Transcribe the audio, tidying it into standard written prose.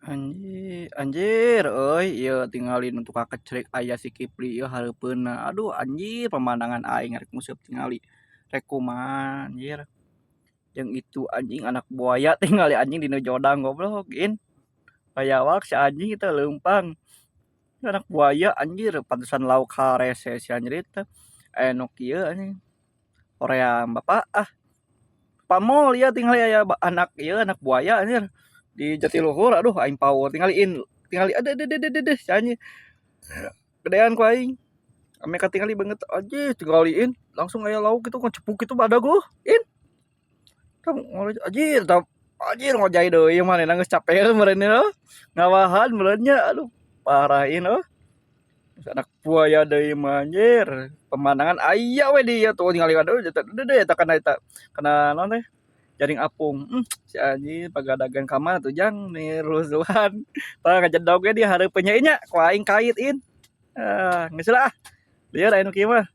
Anjir anjir euy, ieu tingali nu tukang kecrek aya si Kipli ieu hareupeunna. Aduh anjir, pemandangan aing rek nguseup tingali. Rek kumaha anjir. Jeung itu anjing anak buaya tingali anjing dina jodang goblok in. Bayawak si anjing itu leumpang. Anak buaya anjir, pantesan lauk harese si anjir itu. Aya nu kieu anjing. Hoream bapak ah. Pamol ieu tingali aya anak ieu anak buaya anjir. Di Jatiluhur, aduh aing power tingali in, tingali aduh aduh aduh aduh si anjing. Gedean ku aing. Ame katingali beungeut anjir, tinggaliin langsung aya lauk kitu ngacepuk kitu badag in. Anjir tah anjir, ngojay deui manehna geus capeun meureun ieu ngawahan meureun nya, aduh parah in euy. Anak buaya deui mah anjir, pemandangan aya we di ieu tuh tingali, aduh eta kana eta kana naon teh jaring apung. Si anjing pagadagan ka mana tuh jang nih rusuhan tah ngajedog we di hareupeun nya ku aing kait in. Ah, geus lah ah, lieur aya nu kieu mah.